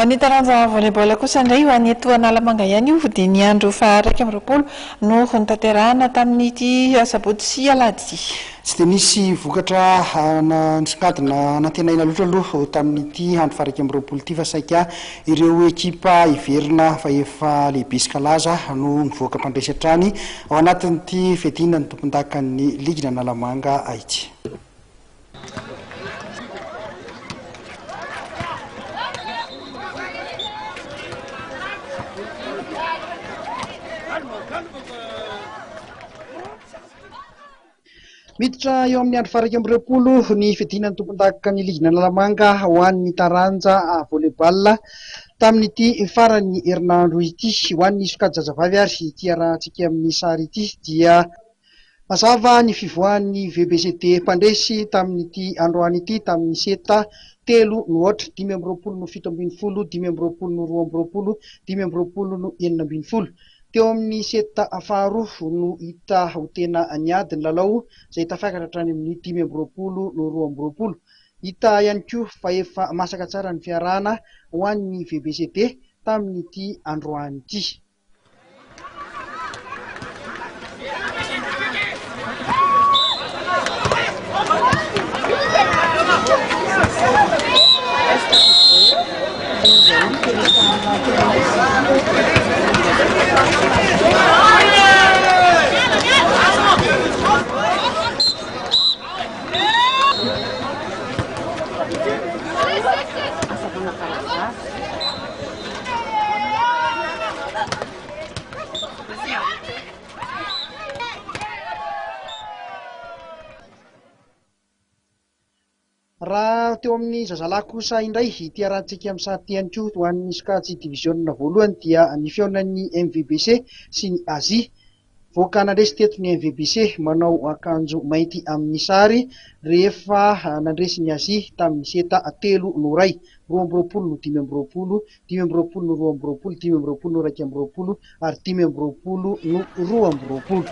Ny taranja volley-ball kosa indray ho an'ny eto Analamanga ihany io dia ny andro faha-21 no notanterahana tamin'ity sabotsy sy alahady ity. Tsy dia nisy vokatra nisongadina nantenaina loatra aloha tamin'ity andro faha-21 ity fa saika ireo ekipa heverina fa efa lehibe sy kalaza no nivoaka mpandresy hatrany ao anatin'ity fiadiana ny tompondakan'ny ligin'Analamanga ity. Miditra eo amin'ny andro faha-21 ny fiadiana ny tompondaka ny ligin'Analamanga ho an'ny taranja volley-ball tamin'ity faran'ny herinandro ity. Ho an'ny sokajy zazavavy ary ity arahantsika amin'ny sary ity dia Mazava ny fivoahan'ny VBCD mpandresy tamin'ity androany ity tamin'ny seta telo no aotra, 25 no 17, 25 no 22, 25 no 16. Teo amin'ny seta faharoa no hita ho tena niady ny lalao izay tafakatra hatrany amin'ny 25 no 22. Hita ihany koa fa efa masaka tsara ny fiarahana ho an'ny VBCD tamin'ity androany ity. Raha teo amin'ny zazalahy kosa indray ity arahantsika amin'ny sary ity ihany koa ho an'ny sokajy diviziona voalohany dia ny fihaonan'ny MVBC sy ny Azia. Voaka nandresy teto ny MVBC manao akanjo mainty amin'ny sary rehefa nandresy ny Azia tamin'ny seta telo no iray, 22 no 25, 25 no 22, 25 no 21 ary 25 no 22.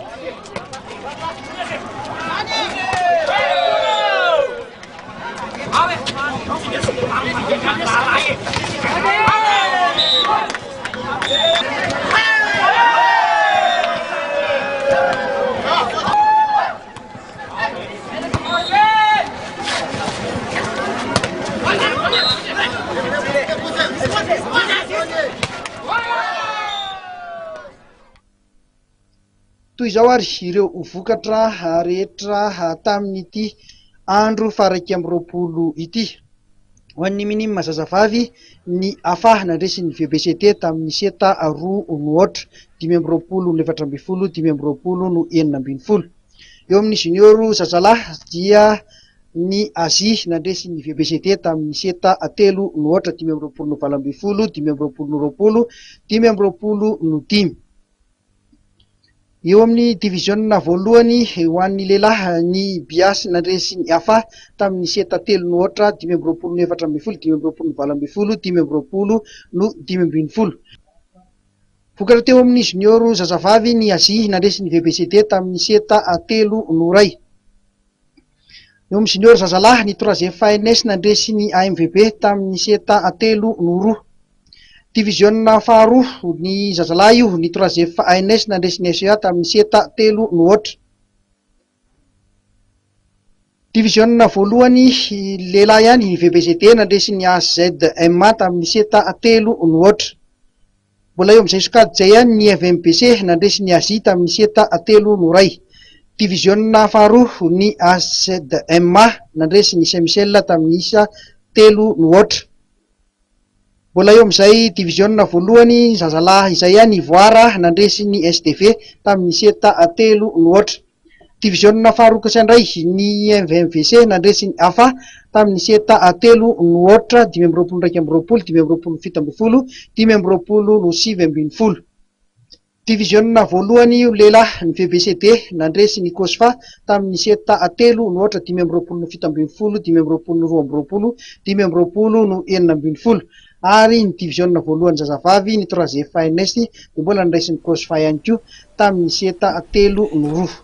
Toy izao ary ireo vokatra rehetra tamin'ity andro faha-21 ity. Ho an'ny minima zazavavy, ny afa nandresy ny VBCT tamin'ny seta roa no aotra, 25 no 14, 25 no 16. Eo amin'ny junior zazalahy dia ny Asie nandresy ny VBCT tamin'ny seta telo no aotra, 25 no 18, 25 no 20, 25 no dimy. Eo amin'ny diviziona voalohany ho an'ny lehilahy, ny Bias nandresy ny Afa tamin'ny seta telo no aotra, 25 no 14, 25 no 18, 25 no 15. Vokatra teo amin'ny junior zazavavy ny Asia nandresy ny VBCD tamin'ny seta telo no iray. Eo amin'ny junior zazalahy, ny Troisième FANS nandresy ny AMVB tamin'ny seta telo no roa. Diviziona faharoa, ny zazalahy io, ny Troisième FANS nandresy ny SEA tamin'ny seta telo no aotra. Diviziona voalohany, lehilahy ihany, ny VBZD nandresy ny AZMA tamin'ny seta telo no aotra. Mbola eo amin'izay sokajy izay ihany ny FMBC nandresy ny Azia tamin'ny seta telo no iray. Diviziona faharoa ny AZMA nandresy ny Saint Michel tamin'ny isa telo no aotra. Mbola eo amin'izay diviziona voalohany zazalahy izay ihany Ivoara nandresy ny SDV tamin'ny seta telo no aotra. Diviziona faharoa kosa indray ny MVMVC nandresy ny afa tamin'ny seta telo no aotra, 25 no 21, 25 no 17, 25 no 19. Diviziona voalohany io lehilahy, ny VBCD nandresy ny Cosfa tamin'ny seta telo no aotra, 25 no 17, 25 no 22, 25 no 16. Ary ny diviziona voalohany zazavavy, ny Troisième FNS dia mbola nandresy ny Cosfa ihany koa tamin'ny seta telo no roa.